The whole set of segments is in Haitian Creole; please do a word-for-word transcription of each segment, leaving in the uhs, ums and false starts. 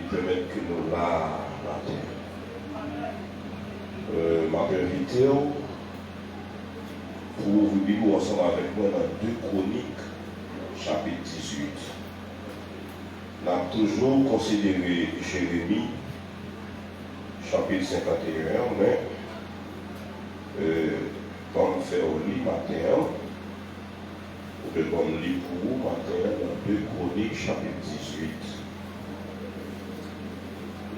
Pèmèt ke nou la maten. Euh, m ap envite w pou w ouvri Bib ou ansanm avèk mwen nan de Kwonik, chapit dizuit. N ap toujou konsidere Jeremi, chapit senkanteyen an, men, euh, ban m fè w li maten an, oubyen ban m li pou ou maten an nan de Kwonik, chapit dizuit.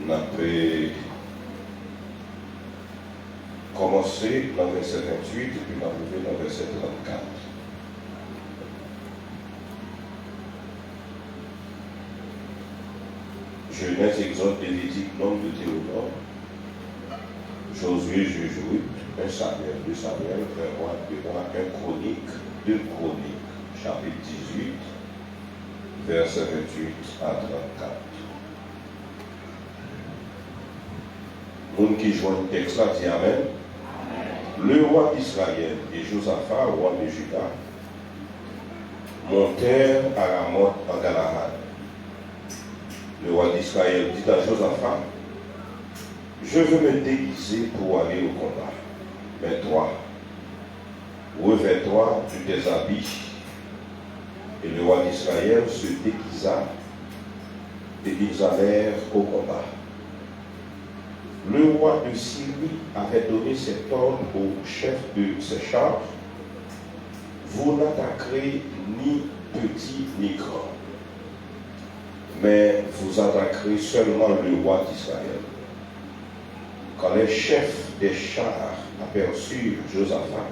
N ap, euh, kòmanse nan vèsè venntuit epi n ap rive nan vèsè trannkat. Genèse, Exode, Lévitique, Nombre, Deutéronome, Josué, Juge, Ruth, un Samuel, deux Samuel, un Roi, deux Rois, un Chronique, deux Chroniques, chapitre dix-huit, versets vingt-huit à trente-quatre. Moun ki jwenn tèks la, di amèn. Le roi d'Israël et Josaphat, roi de Juda, montèrent à Ramoth en Galaad. Le roi d'Israël dit à Josaphat, je veux me déguiser pour aller au combat. Mais toi, revêts-toi de tes habits. Et le roi d'Israël se déguisa, et ils allèrent au combat. Le roi de Syrie avait donné cet ordre au chef de ses chars, vous n'attaquerez ni petit ni grand, mais vous attaquerez seulement le roi d'Israël. Quand les chefs des chars aperçurent Josaphat,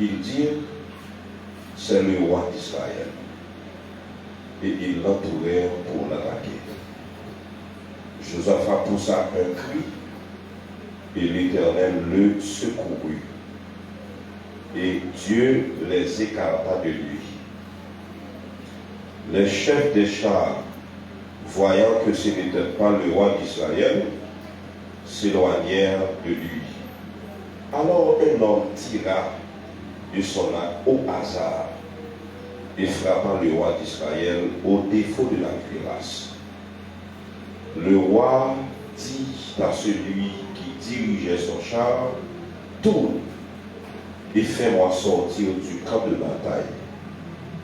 ils dirent, c'est le roi d'Israël. Et ils l'entourèrent pour l'attaquer. Josaphat poussa un cri, et l'Éternel le secourut. Et Dieu les écarta de lui. Les chefs des chars, voyant que ce n'était pas le roi d'Israël, s'éloignèrent de lui. Alors un homme tira de son arc au hasard et frappa le roi d'Israël au défaut de la cuirasse. Le roi dit à celui qui dirigeait son char, tourne et fais-moi sortir du camp de bataille,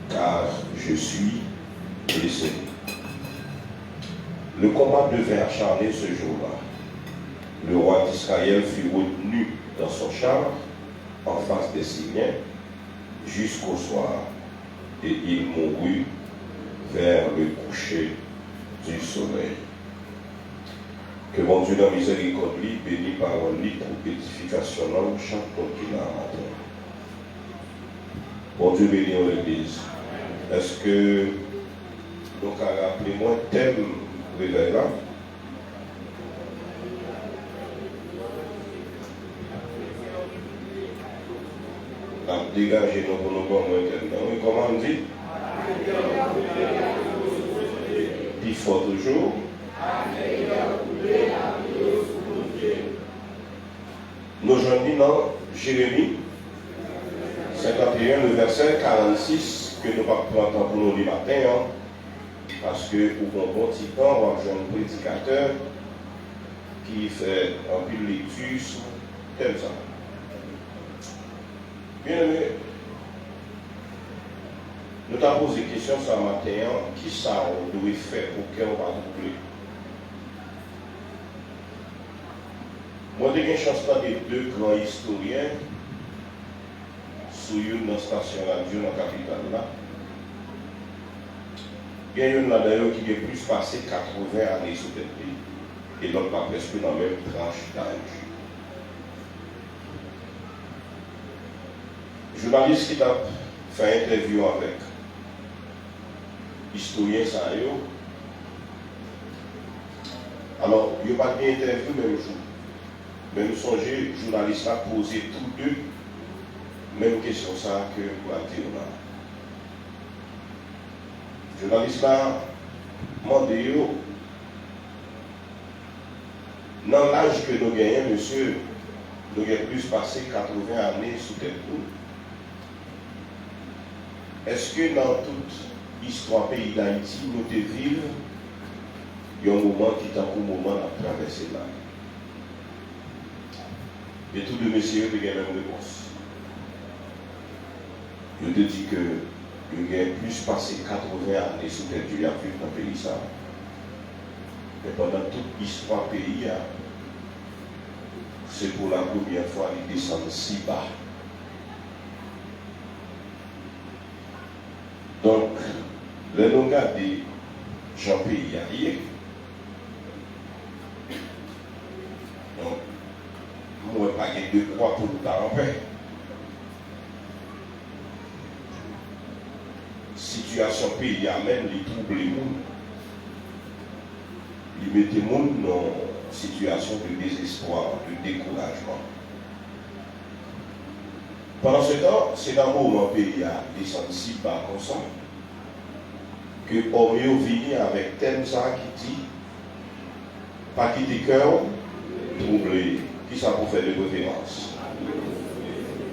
car je suis blessé. Le combat devint acharné ce jour-là. Le roi d'Israël fut retenu dans son char en face des Syriens jusqu'au soir, et il mourut vers le coucher du soleil. Ke Bondye nan mizèrikòd li beni pawòl li pou edifikasyon nanm chak moun ki la maten. Bondye beni w, legliz. Èske nou ka raple mwen tèm revèy la? N ap degaje nou pou nou ban mwen tèm nan. Wi, kòman n di? Pi fò toujou. Nou jwenn li nan Jeremi senkanteyen, le vèsè karannsis, ke nou p ap pran tan pou nou li maten an, paske ou gon bon ti tan w ap jwenn predikatè ki fè anpil lekti sou tèm sa a. Byeneme, nou ta poze kesyon sa maten an, kisa w dwe fè pou kè w pa twouble? Mwen te gen chans tande de gran istoryen sou youn nan stasyon radyo nan kapital la. Gen youn ladan yo ki gen plis pase katreven ane sou tèt li, e lòt la prèske nan menm tranch daj. Jounalis ki t ap fè entèvyou avèk istoryen sa yo, alò, yo pa t gen entèvyou menm jou. Men m sonje jounalis la poze tou de menm kesyon sa a ke m ap di w la. Jounalis la mande yo, nan laj ke nou genyen, mesye, nou gen plis pase katreven ane sou tèt nou. Èske nan tout istwa peyi Dayiti, nou te viv Yon moman ki tankou moman n ap travèse la. E tou de mesye yo te gen menm repons. Yo te di ke yo gen plis pase katreven ane sou tèt yo y ap viv nan peyi sa a. Men pandan tout istwa peyi a, se pou la premyè fwa li desann si ba. Donk, lè nou gade jan peyi a ye, donk, m wè pa gen dekwa pou nou ta anpè. Sitiyasyon peyi a menm, li twouble moun. Li mete moun nan sitiyasyon de dezespwa, de dekourajman. Pandansetan, se nan moman peyi a desann si ba konsa ke òm yo vini avèk tèm sa a ki di, pa kite kè w twouble. Kisa pou fè de preferans?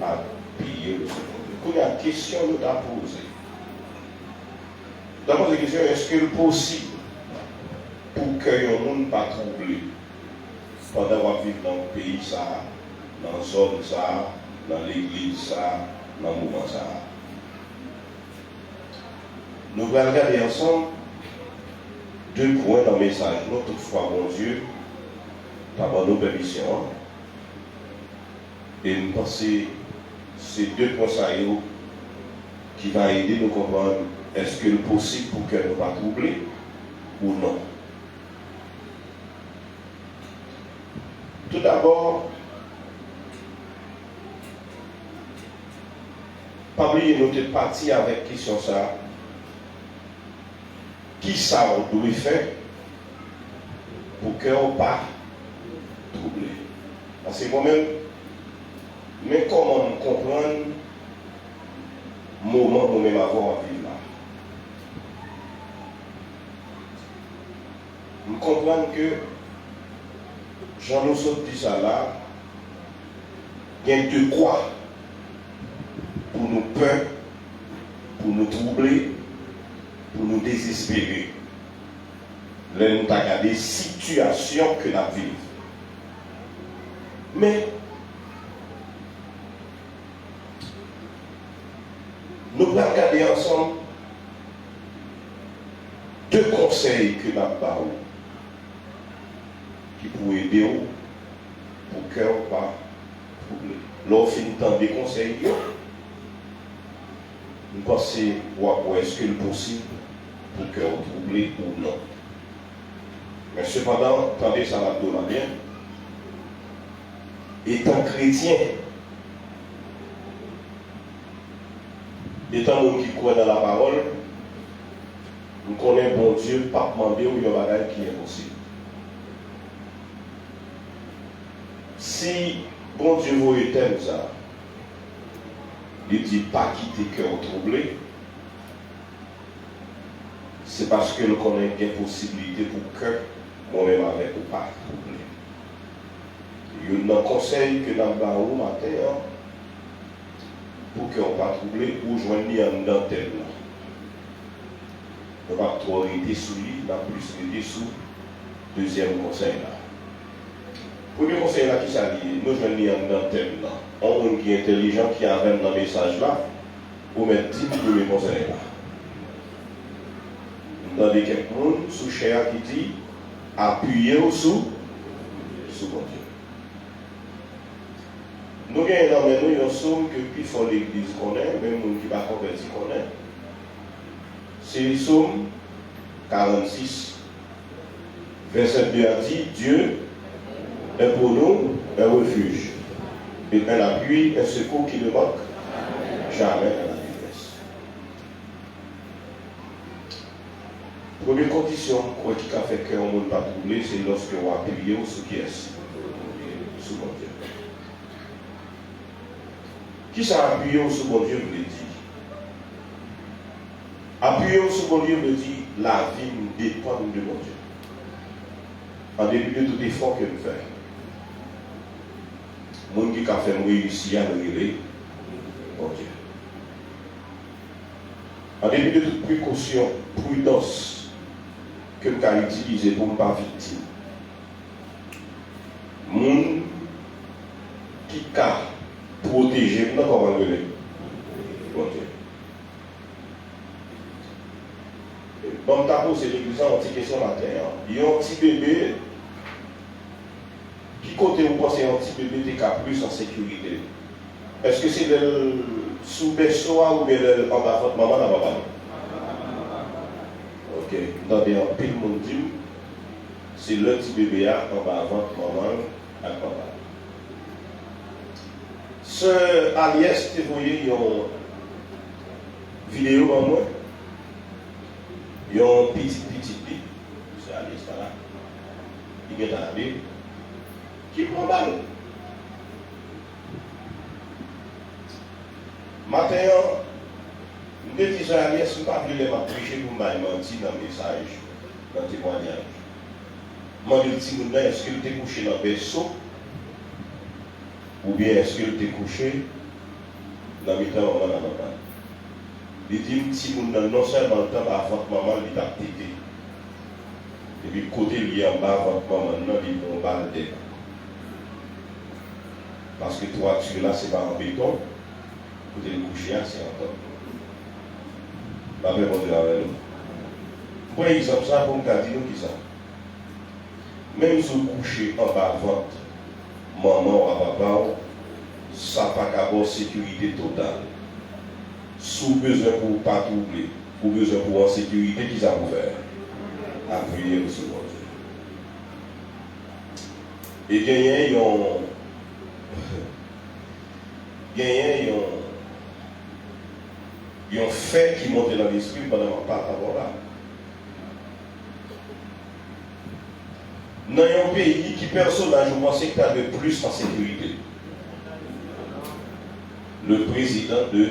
Apiye w sou Bondye. Kounye a, kesyon nou ta poze. Nou ta poze kesyon, èske l posib pou kè yon moun pa twouble pandan w ap viv nan peyi sa a, nan zòn sa a, nan legliz sa a, nan moman sa a? Nou pral gade ansanm de pwen nan mesaj nou, toutfwa Bondye ta ban nou pèmisyon an. E m panse se de pwen sa yo ki va ede nou konprann èske l posib pou kè nou pa twouble ou non. Toudabò, pa bliye nou te pati avèk kesyon sa a, kisa w dwe fè pou kè w pa twouble? Paske mwen menm, men kòman m konprann moman mwen menm avè w ap viv la. M konprann ke, jan nou sot di sa la, gen dekwa pou nou pè, pou nou twouble, pou nou dezespere lè nou ta gade sitiyasyon ke n ap viv. Men, nou pral gade ansanm de konsèy ke n ap ba w ki pou ede w pou kè w pa twouble. Lè w fin tande konsèy yo, m panse w ap wè èske l posib pou kè w twouble ou non. Men sepandan, tande sa m ap di w la byen. Etan kretyen, etan moun ki kwè nan lapawòl, m konnen Bondye p ap mande w yon bagay ki enposib. Si Bondye voye tèm sa a, li di, pa kite kè w twouble, se paske l konnen gen posiblite pou kè mwen menm avèk ou pa twouble. Youn nan konsèy ke n ap ba ou maten an, pou kè w pa twouble, ou jwenn li anndan tèm nan. Nou p ap twò rete sou li, n ap plis rete sou dezyèm konsèy la. Premye konsèy la, kisa li ye? Nou jwenn li anndan tèm nan. Yon moun ki entèlijan, ki avè m nan mesaj la, ou mèt di m premye konsèy la. M tande kèk moun sou chè a ki di, apiye w sou, sou Bondye. Nou genyen nan men nou yon sòm ke pifò legliz konnen, menm moun ki pa konvèti konnen. Se sòm karannsis, vèsè de a di, Dieu est pour nous un refuge et un appui, un secours qui ne manque jamais à la détresse. Premye kondisyon m kwè ki ka fè kè yon moun pa twouble, se lòske w apiye w sou kiyès? Sou Bondye. Kisa apiye w sou Bondye vle di? Apiye w sou Bondye vle di lavi m depann de Bondye. An depi de tout efò ke m fè, moun ki ka fè m reyisi a, l rele Bondye. An depi de tout prekosyon, pridans ke m ka itilize pou m pa viktim. Moun ki ka pwoteje m nan, kòman l rele? Bondye. Ban m ta poze legliz la yon ti kesyon maten an. Yon ti bebe, ki kote ou panse yon ti bebe te ka plis an sekirite? Èske se lè l sou bèso a oubyen lè l anba vant manman l a, papa l? Ok, m tande anpil moun di m se lè ti bebe a anba vant manman l ak papa l. Sè Aliès te voye yon videyo ban mwen, yon pitit pitit li, sè Aliès pa la, li gentan ale, ki pran bal. Maten an, m te di sè Aliès, m pa vle lè m ap preche pou m bay manti nan mesaj, nan temwayaj. M mande l timoun nan, èske l te kouche nan bèso? Oubyen èske l te kouche nan mitan manman l ak papa l? Li di m timoun nan non sèlman l t anba vant manman l, li t ap tete. Epi kote l ye anba vant manman l nan, li pran yon bal dèkou. Paske twati la se pa an beton, kote l kouche a se an tòt. Lapè Bondye avè nou. M pran egzanp sa pou m ka di nou kisa. Menm si w kouche anba vant manman w a papa w, sa pa ka ba w sekirite total. Si w bezwen pou w pa twouble, ou bezwen pou w an sekirite, kisa pou w fè? Apiye w sou Bondye. E genyen yon, genyen yon, yon fè ki monte nan lespri m pandan m ap pale avè w la. Nan yon peyi, ki pèsonaj ou panse ki ta dwe plis an sekirite? Le président de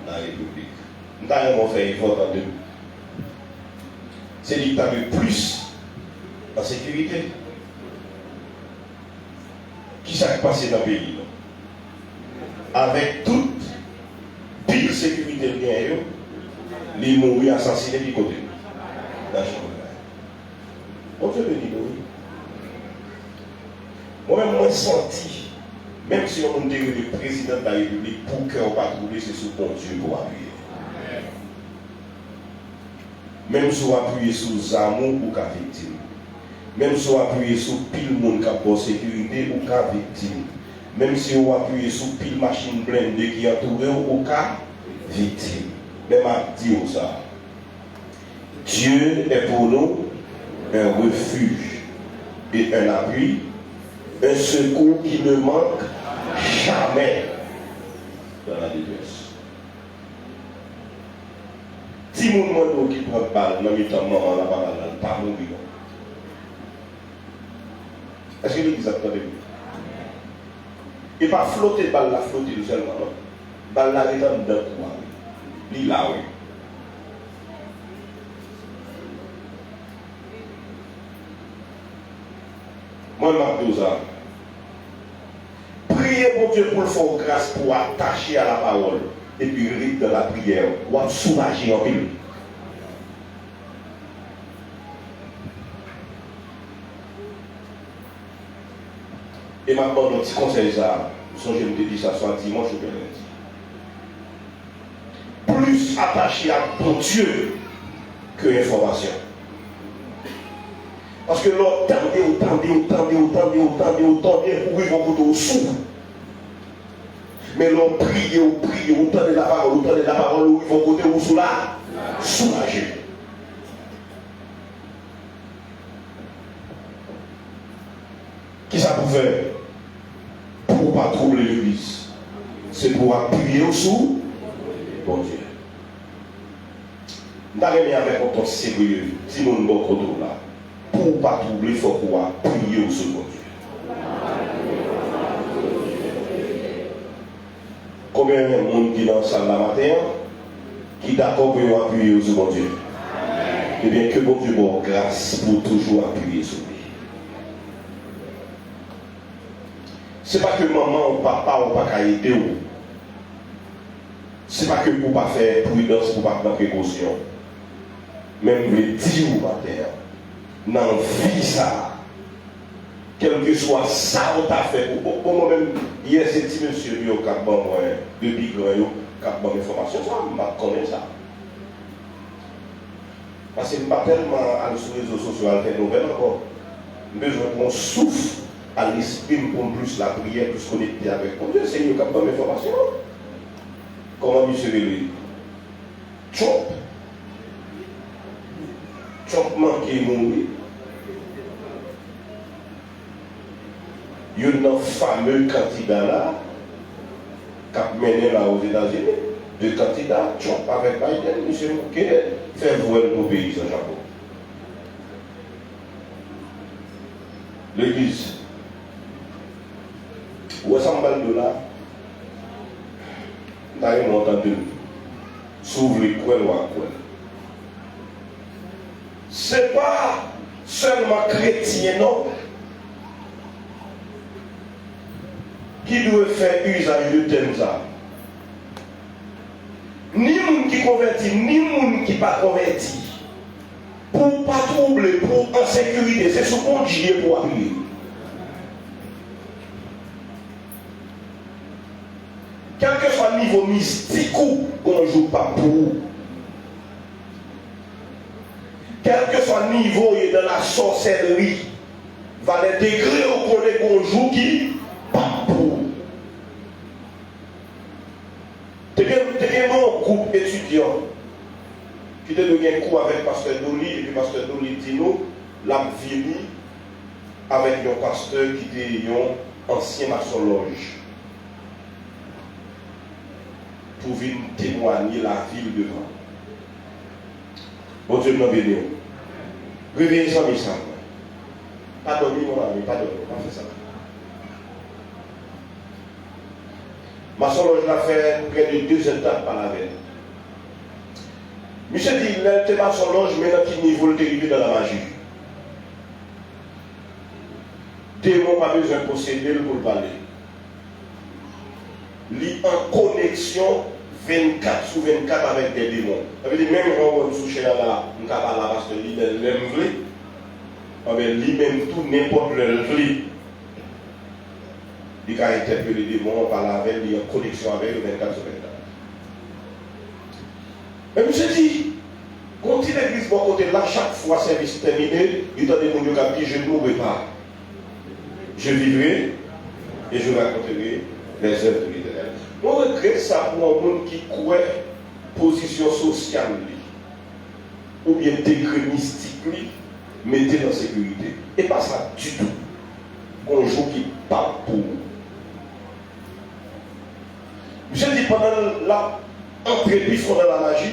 la République. M ta renmen w fè efò tande m. Se li ki ta dwe plis an sekirite. Kisa k pase nan peyi nou? Avèk tout pil sekirite l genyen yo, li mouri asasinen ki kote? Nan chanm kay. Bondye beni nou, wi. Mwen menm, mwen santi, menm si yon moun te rele prezidan de la repiblik, pou kè w pa twouble, se sou Bondye pou w apiye. Menm si w apiye sou zam ou, ou ka viktim. Menm si w apiye sou pil moun k ap ba w sekirite, ou ka viktim. Menm si w apiye sou pil machin blende ki antoure w, ou ka viktim. Men m ap di w sa, Dieu est pour nous un refuge et un appui, un secours qui ne manque jamais dans la détresse. Timoun mwen nou ki pran bal nan mitan manman l ak papa l la, l pa mouri non. Èske legliz ap tande m? E pa flote bal la flote l sèlman non. Bal la ret anndan kou a wi. Li la wi. Mwen m ap di w sa. Priye Bondye pou l fè w gras pou w atache a lapawòl epi ret nan lapriyè. W ap soulaje anpil. E m ap ban nou ti konsèy sa a. M sonje m te di sa swa dimanch oubyen lendi. Plis atache ak Bondye ke enfòmasyon. Paske lè w tande, w tande, w tande, w tande, w tande, w tande, ou rive yon kote w sou. Men lè w priye, w priye, ou tande lapawòl, ou tande lapawòl, ou rive yon kote ou sou la, soulaje. Kisa pou fè? Pou w pa twouble legliz. Se pou w apiye w sou Bondye. M ta renmen avèk yon ton serye, timoun bò kote w la. Pou w pa twouble, fòk ou apiye w sou Bondye. Konbyen moun ki nan sal la maten an ki dakò pou yo apiye yo sou Bondye? Ebyen, ke Bondye ba w gras pou w toujou apiye sou li. Se pa ke manman w, papa w pa ka ede w. Se pa ke pou w pa fè pridans, pou w pa pran prekosyon. Men m vle di w maten an, nan vi sa a, kèlkeswa sa w ta fè pou, bon, bon, mwen menm, yè se ti mesye yo k ap ban mwen, de pi gran yo, k ap ban m enfòmasyon sa, m pa t konnen sa. Paske m pa tèlman al sou rezo sosyo al fè nouvèl ankò. M bezwen pran yon souf a lespri m pou m plis lapriyè, plis konekte avèk Bondye. Se yo k ap ban m enfòmasyon an. Kòman misye rele? Trump. Trump manke mouri. Youn nan fame kandida la k ap mennen la Ozetazini, de kandida, Trump avèk Biden, misye manke fè vwèl pou peyi san chapo. Legliz, ou wè sa m pral di w la? M ta renmen w tande l. Si w vle kwè l, w a kwè l. Se pa sèlman kretyen non ki dwe fè izaj de tèm sa. Ni moun ki konvèti, ni moun ki pa konvèti. Pou w pa twouble, pou w an sekirite, se sou Bondye pou w apiye. Kèlkeswa nivo mistik ou, gon jou p ap pou ou. Kèlkeswa nivo w ye nan lasòsèlri, valè degre w konnen gon jou ki p ap pou ou. Te gen, te gen yon gwoup etidyan ki te dwe gen kou avèk pastè Dolly, epi pastè Dolly di nou l ap vini avèk yon pastè ki te yon ansyen mason lòj pou vin temwanye lavi l devan. Bondye m nan beni w. Reveye zanmi sa. Pa dòmi, mon ami, pa dòmi, pa fè sa. Mason lòj la fè prè de de zèdtan ap pale avè l. Misye di lè l te mason lòj, men nan ki nivo l te rive nan lamaji. Demon pa bezwen posede l pou l pale. Li an koneksyon vennkat sou vennkat avèk de demon. Sa vle di, menm jan w wè m sou chè a la, m ka pale a pastè Lydel lè m vle, anben, li menm tou, nenpòt lè l vle, li ka entèpele demon an, pale avè l, li an koneksyon avè yo vennkat sou vennkat. Men misye di, gon ti legliz bò kote l la, chak fwa sèvis tèmine, li tande moun yo k ap di, "Je mourrai pas, je vivrai et je raconterai les œuvres de l'Éternel." Mwen regrèt sa pou yon moun ki kwè pozisyon sosyal li oubyen degre mistik li mete l an sekirite. E pa sa ditou. Gon jou ki p ap pou ou. Misye di pandan l ap antre pi fon nan lamaji,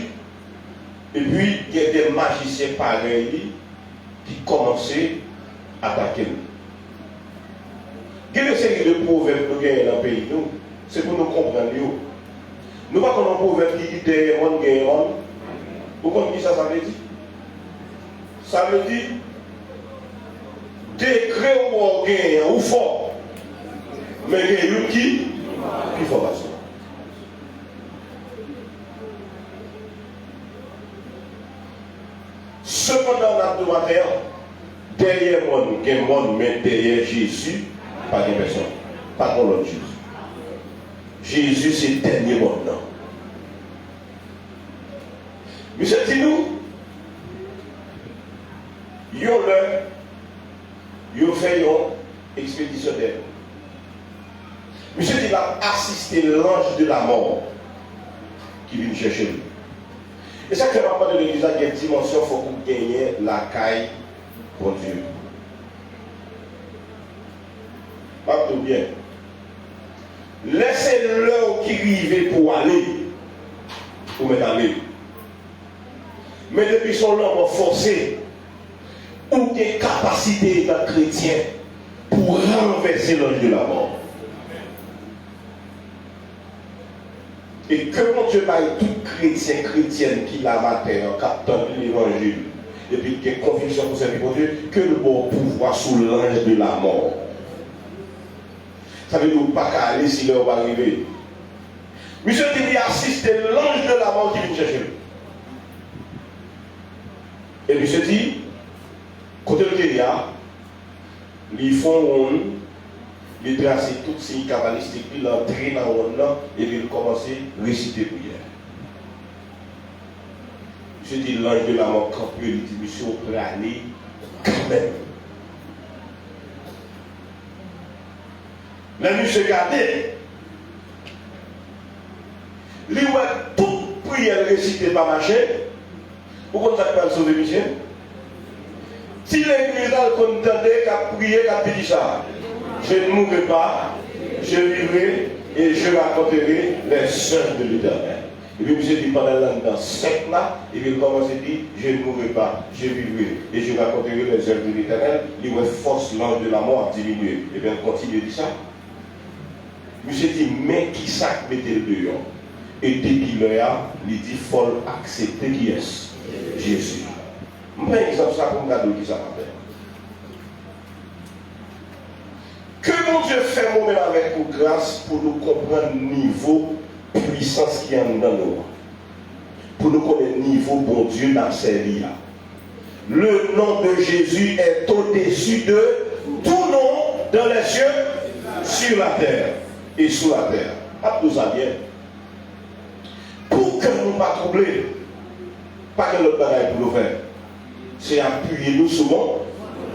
epi gen de majisyen parèy li ki kòmanse atake l. Gen de seri de pwovèb nou genyen nan peyi nou, se pou nou konprann yo. Nou pa konn yon pwovèb ki di dèyè mòn genyen mòn? Ou konn kisa sa vle di? Sa vle di, degre ou wè w genyen an, ou fò. Men gen youn ki pi fò pase w. Sepandan, n ap di w maten an, dèyè mòn gen mòn, men dèyè Jezi pa gen pèsonn. Pa gen lòt Jezi. Jezi se dènye mòn nan. Misye di nou, yon lè, yo fè yon ekspedisyon dèyè nou. Misye di l ap asiste l'ange de la mort ki vin chèche l. E sa k fè m ap mande legliz la gen dimansyon fòk ou genyen lakay Bondye. M ap di w byen. Lè se lè w ki rive pou w ale, ou mèt ale. Men depi se yon lanmò fòse, ou gen kapasite etan kretyen pou ranvèse l'ange de la mort. E ke Bondye bay tout kretyen, kretyèn ki la maten an, k ap tande levanjil, epi ki gen konviksyon pou sèvi Bondye, ke l ba w pouvwa sou l'ange de la mort. Sa vle di ou pa ka ale si lè w pa rive. Misye di li asiste l'ange de la mort ki vin chèche l. E misye di, kote l te ye a, li fè yon wonn, li trase tout siy kabalistik li, l antre nan wonn nan, epi l kòmanse resite priyè. Misye di, lanj de lamò kanpe, li di, misye, w prale kanmenm. Lè misye gade, li wè tout priyè l resite pa mache. Ou konn sa k pral sove misye? Ti legliz la l konn tande k ap priye, k ap di kisa? Je ne mourrai pas, je vivrai et je raconterai les œuvres de l'Éternel. Epi misye di pandan l anndan sèk la, epi l kòmanse di, je ne mourrai pas, je vivrai et je raconterai les œuvres de l'Éternel, li wè fòs lanj de lamò ap diminye. Ebyen, l kontinye di sa. Misye di, men kisa k mete l deyò. E depi lè a, li di fò l aksepte kiyès? Jezi. M pran egzanp sa pou m ka di w kisa m ap fè. Ke Bondye fè mwen menm avèk ou gras pou nou konprann nivo pwisans ki anndan nou an. Pou nou konnen nivo Bondye n ap sèvi a. Le nom de Jésus est au-dessus de tout nom dans les cieux, sur la terre et sous la terre. Ap di w sa byen. Pou kè nou pa twouble, pa gen lòt bagay pou nou fè. Se apiye nou sou Bon.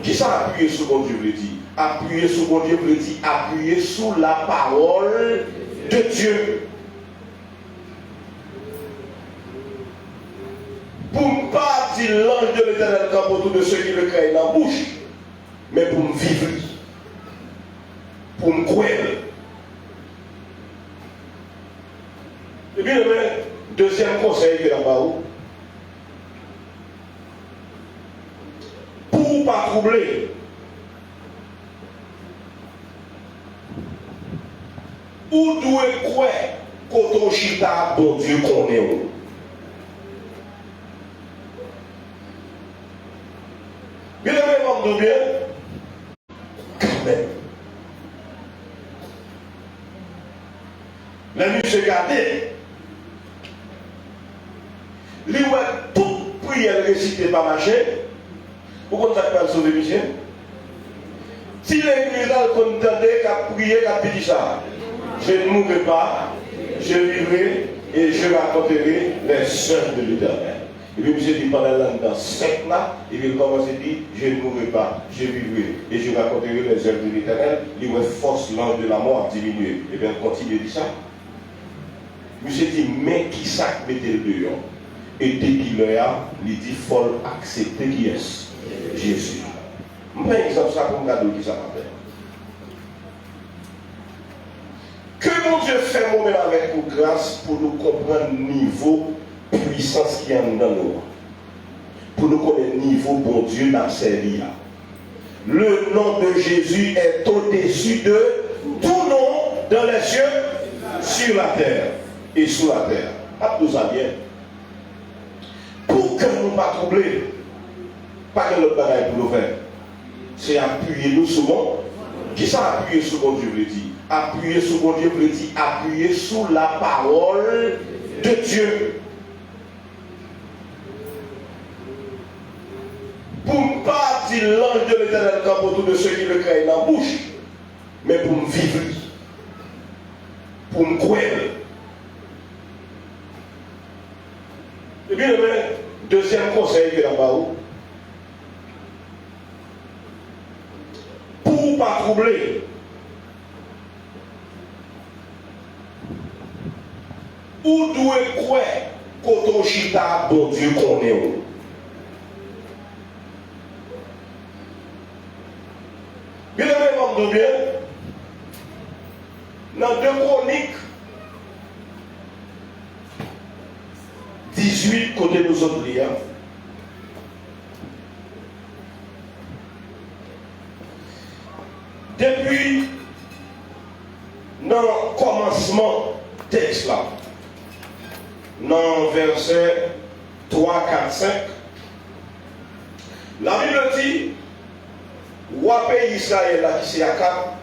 Kisa apiye sou Bondye vle di? Apiye sou Bondye vle di apiye sou la parole de Dieu. Pou m pa di l'ange de l'Éternel campe autour de ceux qui le craignent nan bouch, men pou m viv li, pou m kwè l. Ebyen, men, dezyèm konsèy ke m ap ba ou, pou w pa twouble, ou dwe kwè kote w chita a, Bondye konnen w. Byeneme, ban m di w byen, kanmenm. Lè misye gade, li wè tout priyè l resite pa mache. Ou konn sa k pral sove misye? Ti legliz la l konn tande k ap priye, k ap di kisa? Je ne mourrai pas, je vivrai et je raconterai les œuvres de l'Éternel. Epi misye di pandan l anndan sèk la, epi l kòmanse di, je ne mourrai pas, je vivrai et je raconterai les œuvres de l'Éternel, li wè fòs lanj de lamò ap diminye. Ebyen, l kontinye di sa. Misye di, men kisa k mete l deyò. E depi lè a, li di fò l aksepte kiyès? Jezi. M pran egzanp sa pou m ka di w kisa m ap fè. Ke Bondye fè mwen menm avèk ou gras pou nou konprann nivo pwisans ki anndan nou an. Pou nou konnen nivo Bondye n ap sèvi a. Le nom de Jésus est au-dessus de tout nom dans les cieux, sur la terre et sous la terre. Ap di w sa byen. Pou kè nou pa twouble, pa gen lòt bagay pou nou fè. Se apiye nou sou Bon. Kisa apiye sou Bondye vle di? Apiye sou Bondye vle di apiye sou la parole de Dieu. Pou m pa di l'ange de l'Éternel campe autour de ceux qui le craignent nan bouch, men pou m viv li, pou m kwè l. Ebyen, men, dezyèm konsèy ke m ap ba ou, pou w pa twouble, ou dwe kwè kote w chita a, Bondye konnen w. Byeneme, ban m di w byen, nan de Kwonik dizuit, kote nou sot li a, depi nan kòmansman tèks la, nan vèsè twa, kat, senk, Labib di, wa peyi Izrayèl la ki se Akab,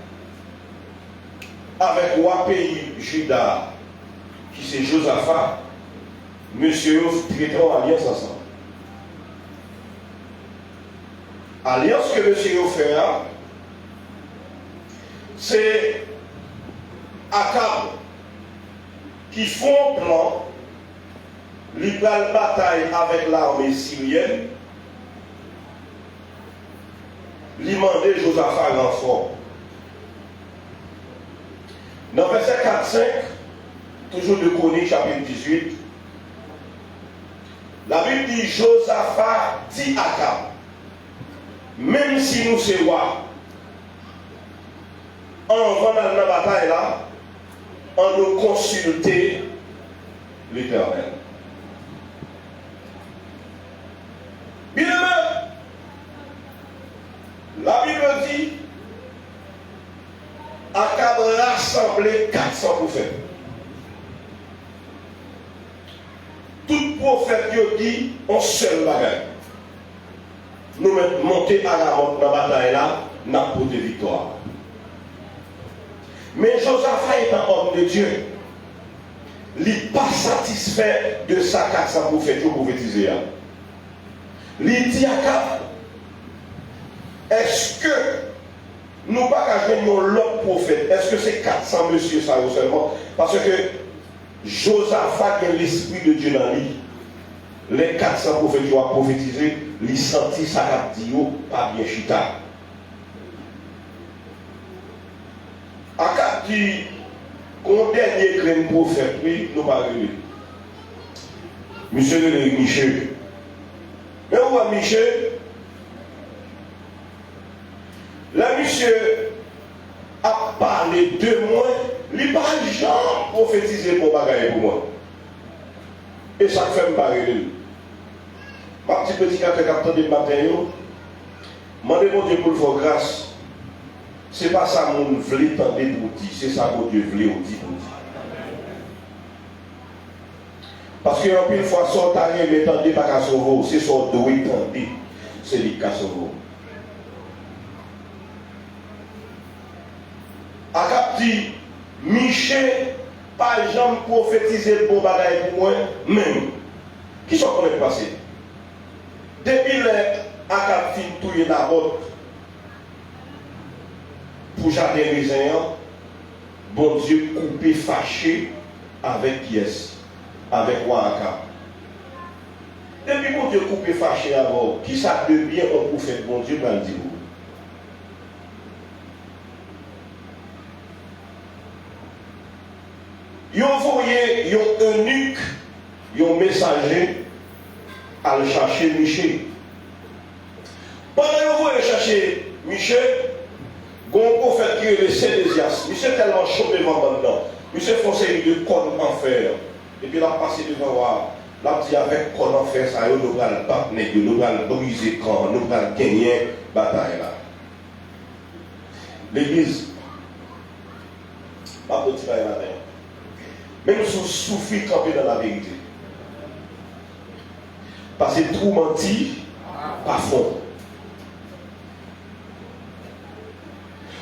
avèk wa peyi Jida a ki se Jozafa, mesye yo trete yon alyans ansanm. Alyans ke mesye yo fè a, se Akab ki fè yon plan, li pral batay avèk lame siryèn, li mande Jozafa ranfò. Nan vèsè kat, senk, toujou de Kwonik, chapit dizuit, Labib di, Jozafa di Akab, menm si nou se wa, anvan n al nan batay la, ann nou konsilte Letènèl. Byeneme, Labib di, Akab rasanble kat san pwofèt. Tout pwofèt yo di yon sèl bagay. Nou mèt monte a Ramòt nan batay la, n ap pote viktwa. Men Jozafa, etan òm de Dye, li pa satisfè de sa kat san pwofèt yo pwofetize a. Li di Akab, èske nou pa ka jwenn yon lòt pwofèt? Èske se kat san mesye sa yo sèlman? Paske Jozafa gen lespri de Dye nan li. Lè kat san pwofèt yo ap pwofetize, li santi sa k ap di yo pa byen chita. Akab di, gon dènye grenn pwofèt, wi, nou pa rele. Misye rele Miche. Men ou wè Miche, lè misye ap pale de mwen, li pa janm pwofetize bon bagay pou mwen. E sa k fè m pa rele l. M ap di predikatè k ap tande m maten yo, mande Bondye pou l fè w gras. Se pa sa moun vle tande pou w di, se sa Bondye vle w di pou w di. Paske anpil fwa, sa w ta renmen tande pa ka sove w, se sa w dwe tande, se li k ka sove w. Akab di, Miche pa janm pwofetize bon bagay pou mwen menm. Kisa w konnen k pase? Depi lè Akab fin touye Nabòt pou jaden rezen an, Bondye koupe fache avèk kiyès? Avèk wa Akab. Depi Bondye koupe fache avè w, kisa de byen yon pwofèt Bondye pral di pou ou? Yo voye yon enik, yon mesaje, al chache Miche. Pandan yo voye chache Miche, gen yon pwofèt ki rele Sedezyas. Misye tèlman cho devan bann nan. Misye fè yon seri de kòn an fè. Epi l ap pase devan wa a. L ap di, avèk kòn an fè sa yo, nou pral bat nèg yo, nou pral brize kan an, nou pral genyen batay la. Legliz, m ap di yon ti bagay maten an. Menm si w soufri, kanpe nan laverite. Pase twou manti pa fon.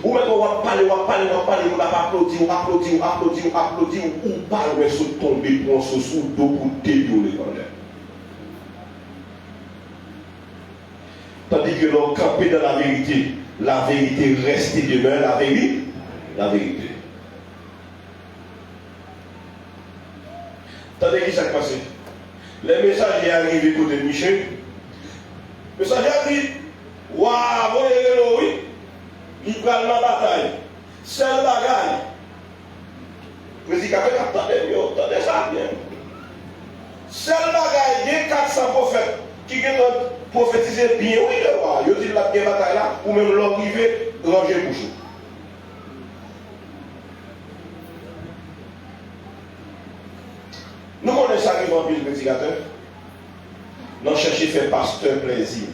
Ou mèt wè w ap pale, w ap pale, w ap pale, moun ap aplodi w, aplodi w, aplodi w, aplodi w, ou pa lwen sot tonbe pran sou sou do pou devyole kòlè. Tandis que lè w kanpe dans la vérité, la vérité reste et demeure la vérité. La vérité. Tande ki sa k pase. Lè mesaje a rive kote Miche, mesaje a di, wa a voye rele w wi, li pral nan batay. Sèl bagay, predikatè k ap tande m yo, tande sa byen. Sèl bagay, gen kat san pwofèt ki gentan pwofetize byen wi de wa a. Yo di l ap gen batay la, ou menm lè w rive, ranje bouch ou. Nou konnen sa rive anpil predikatè. Nan chèche fè pastè plèzi.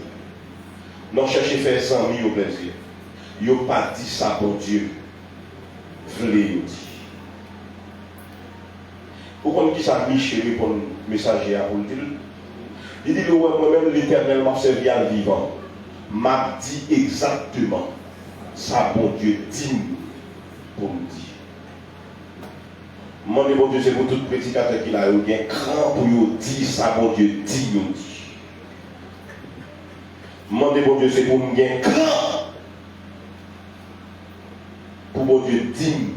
Nan chèche fè zanmi yo plèzi. Yo pa di sa Bondye vle yo di. Ou konn kisa Miche reponn mesaje a pou l di l? Li di l, ou wè mwen menm, Letènèl m ap sèvi a l vivan. M ap di egzakteman sa Bondye di m pou m di. M mande Bondye se pou tout predikatè ki la yo gen kran pou yo di sa Bondye di yo di. M mande Bondye se pou m gen kran pou Bondye di m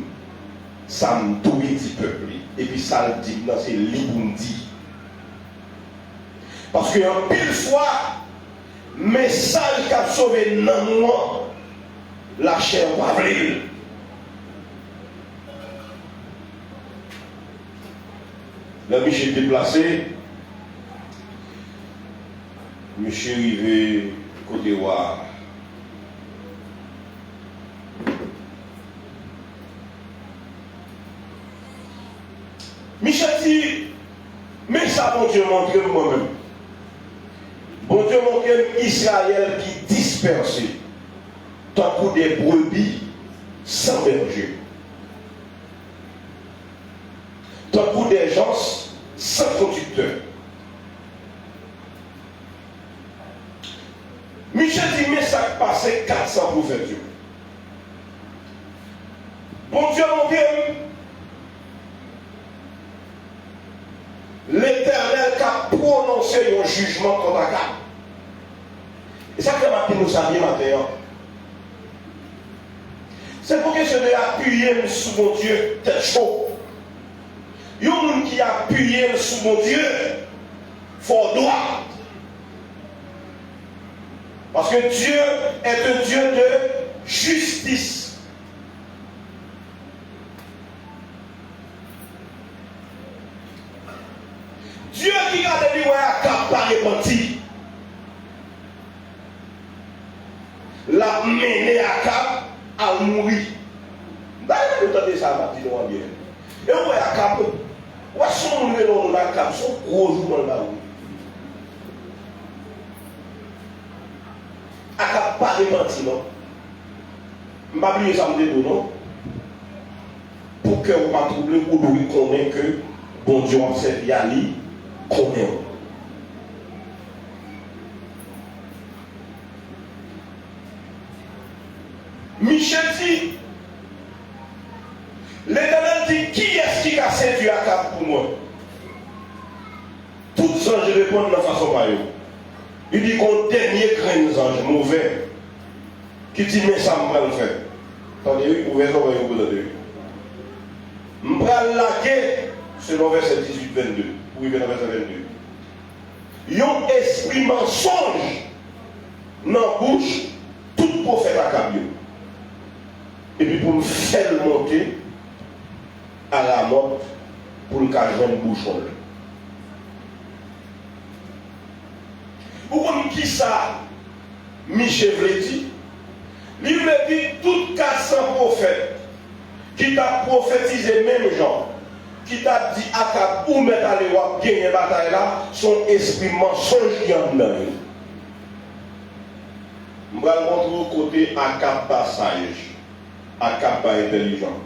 sa m dwe di pèp li. Epi sa l di m nan, se li pou m di. Paske anpil fwa, mesaj k ap sove nanm ou an, lachè pa vle l. Lè misye deplase, misye rive kote wa a. Misye di, men sa Bondye montre m mwen menm. Bondye montre m Izrayèl ki dispèse, tankou de brebi san bèje, tankou de jans san kondiktè. Misye di, men sa k pase kat san pwofèt yo. Bondye montre m Letènèl k ap pwononse yon jijman kont Akab. E sa k fè m ap di nou sa byen maten an. Se pou kesyon de apiye m sou Bondye tèt cho. Yon moun ki apiye l sou Bondye, fò w dwat. Paske Dieu est un Dieu de justice. Dye ki gade li wè Akab pa repanti, l ap mennen Akab al mouri. M ta renmen nou tande sa m ap di nou an byen. E ou wè Akab, ou wè si yon moun rele yon moun Akab, se yon gwo jouman l ba ou. Akab pa repanti non. M pa bliye sa m te di w non. Pou kè w pa twouble, ou dwe konnen ke Bondye w ap sèvi a li konnen w. Miche di, Letènèl di, kiyès ki ka sedui Akab pou mwen? Tout zanj reponn nan fason pa yo. Li di, gon dènye grenn zanj move ki di, men sa m pral fè. Tande wi, ouvè zòrèy ou pou tande wi. M pral lage, selon vèsè dizuit vennde, pou rive nan vèsè vennde, yon espri mansonj nan bouch tout pwofèt Akab yo. Epi pou m fè l monte a Ramòt pou l ka jwenn bouchon l. Ou konn kisa Miche vle di? Li vle di tout kat san pwofèt ki t ap pwofetize menm jan, ki t ap di Akab, ou mèt ale, w ap genyen batay la, se yon espri mansonj ki anndan yo. M pral montre w kote Akab pa saj, Akab pa entèlijan.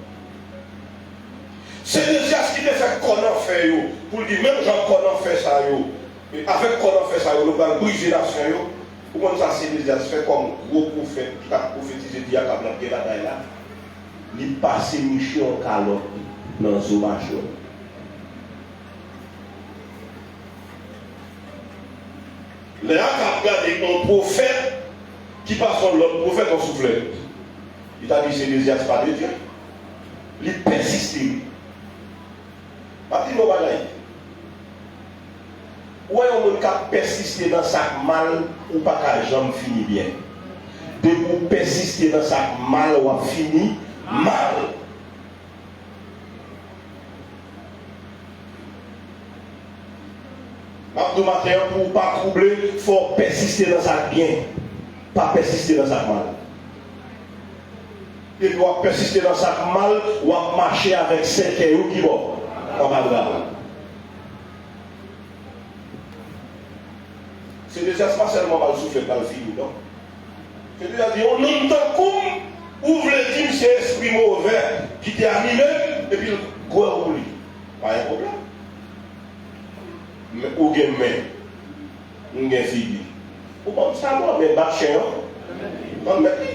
Sedezyas ki te fè kòn an fè yo, pou l di menm jan kòn an fè sa yo, e avèk kòn an fè sa yo, nou pral brize nasyon yo. Ou konn sa Sedezyas fè kòm gwo pwofèt ki t ap pwofetize di Akab l ap gen batay la? Li pase Miche yon kalòt nan zo mache l. Lè Akab gade yon pwofèt ki pase yon lòt pwofèt yon souflèt, li ta di Sedezyas pa de Dye. Li pèsiste wi. M ap di nou yon bagay. Ou wè yon moun k ap pèsiste nan sa k mal, ou pa ka janm fini byen. Depi w pèsiste nan sa k mal, w ap fini mal. M ap di w maten an, pou w pa twouble, fò w pèsiste nan sa k byen. Pa pèsiste nan sa k mal. Depi w ap pèsiste nan sa k mal, w ap mache avèk sèkèy ou ki bò? Anba bra w. Sedezyas pa sèlman ba l souflèt, ba l fini, non. Sedezyas di, yon nonm tankou m, ou vle di m se espri move ki te anime m, epi l gwè w pou li. Pa gen pwoblèm. Men ou gen men, m gen figi. Ou ban m sa non, men bat chen an, ban m met li.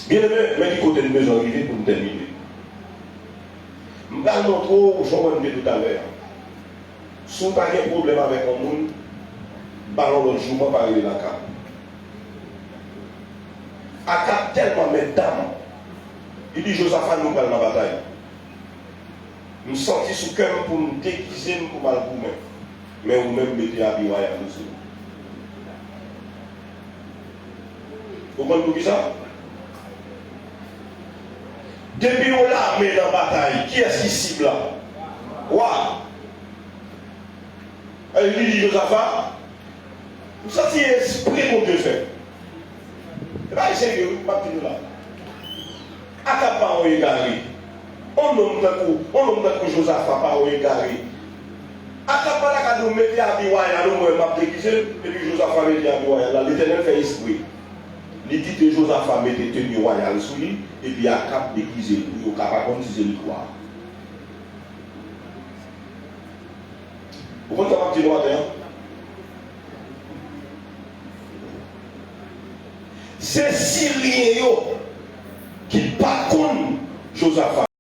Byeneme, men ki kote n bezwen rive pou n tèmine. M pral montre w, jan w wè m te di w talè a. Si w pa gen pwoblèm avèk yon moun, Balon lòt jou, mwen pa rele l Akab. Akab tèlman mètdam, li di Jozafa, nou pral nan batay. M santi sou kè m pou m degize m pou m al goumen. Men ou menm mete abi wayal ou sou ou. Ou konn poukisa? Depi yon lame nan batay, kiyès ki sib la? Wa. Li di Jozafa, m santi espre Bondye fè. E bagay serye wi, m ap di nou la. Akab pa yon egare. On nonm tankou, on nonm tankou Jozafa pa yon egare. Akab pa ta ka di w mete abi wayal ou, mwen m ap degize m, epi Jozafa mete abi wayal la. Letènèl fè espre. Li kite Jozafa mete teni wayal sou li, epi Akab degize l pou yo ka pa konn si se li k wa. Ou konn sa m ap di nou maten an? Se Siryen yo ki pa t konn Jozafa.